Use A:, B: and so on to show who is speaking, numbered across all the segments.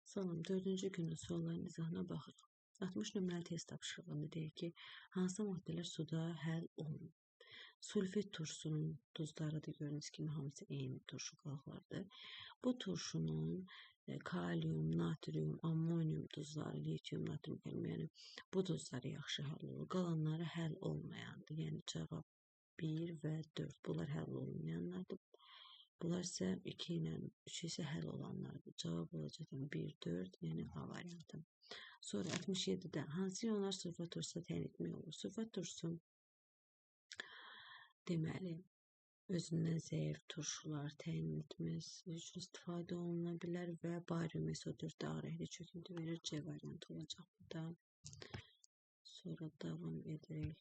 A: Salam, 4-cü günün sualların izahına baxırıq. 60 nömrəli test tapşırığında deyir ki, hansı maddələr suda həll olunur? Sulfit turşusunun duzları da gördüyünüz kimi hamısı eyni turşu qalıqlardır. Bu turşunun kalium, natrium, ammonium duzları, litium, natrium, kalium, yəni bu duzları yaxşı həll olur. Qalanları həll olmayandır. Yəni cavab 1 və 4. Bunlar həll olmayanlardır. Bunlar isə 2 ilə 3 isə həll olanlardır. Cavab olacaq 1, 4, yəni A variantı. Sonra 67-də hansı ionlar sulfat turşusu təyin etmək olur? Sulfat turşusu deməli özündən zəif turşular təyin etməsi üçün istifadə oluna bilər və barium SO4 ağ rəngli çöküntü verir. C variantı olacaq burada. Sonra davam edirik.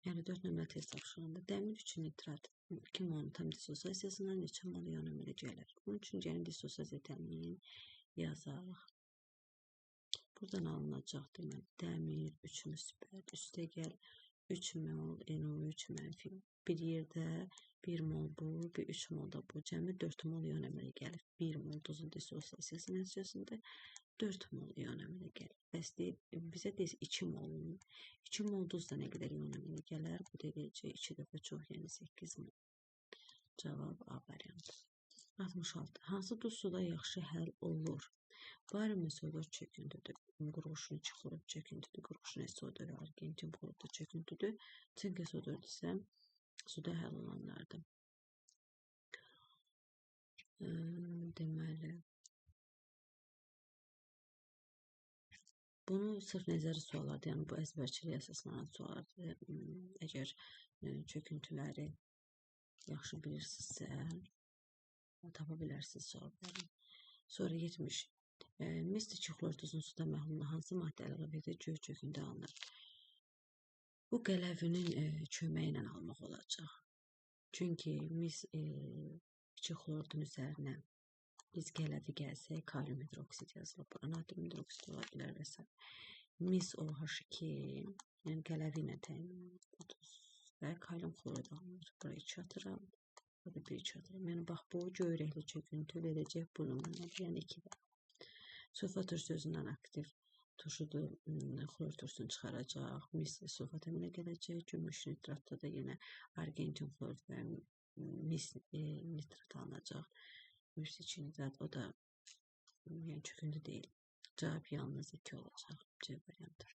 A: Yəni 4 nömrə test tapşırığında dəmir 3 nitrat 2 molun tam dissosiasiyasından neçə mol ion əmələ gəlir? Bunun üçün gəlin dissosiasiya təmini yazarıq. Buradan alınacaq deməli dəmir 3 müsbət üstə gəl 3 mol NO3 mənfi. Bir yerdə 1 mol bu, bir 3 mol da bu. Cəmi 4 mol ion əmələ gəlir. 1 mol duzun dissosiasiyası nəticəsində 4 mol ion əmələ gəlir. Bəs deyir, bizə deyir 2 molun. 2 mol duzda nə qədər ion əmələ gələr? Bu da eləyəcək 2 dəfə çox, yəni 8 mol. Cavab A variantı. 66. Hansı duz suda yaxşı həll olur? Barium SO4 çöküntüdür. Qurğuşun 2 xlorid çöküntüdür. Qurğuşun SO4 argentin xlorid çöküntüdür. Sink SO4 isə suda həll olanlardır. Deməli, bunu sırf nəzəri suallardır, yəni bu əzbərçiliyə əsaslanan suallardır. Əgər çöküntüləri yaxşı bilirsinizsə, tapa bilərsiniz cavabları. Sonra 70. Mis 2 xlor duzun suda məhlulunda hansı maddə əlavə edilir, göy çöküntü alınır? Bu qələvinin köməyi ilə almaq olacaq. Çünki mis 2 xlordun üzərinə biz qələvi gəlsək, kalium hidroksid yazılıb bura, natrium hidroksid ola bilər və s. Mis OH2, yəni qələvi ilə təyin olunur və kalium xlorid alınır. Bura 2 atıram, burada 1 2 atıram. Yəni bax, bu göy rəngli çöküntü verəcək bu nümunədir, yəni 2 də. Sulfat turşusu özündən aktiv turşudur, xlor turşusunu çıxaracaq, mis sulfat əmələ gələcək, gümüş nitratda da yenə argentin xlorid və mis nitrat alınacaq. Mis 2 nitrat, o da yəni çöküntü deyil. Cavab yalnız 2 olacaq. C variantı.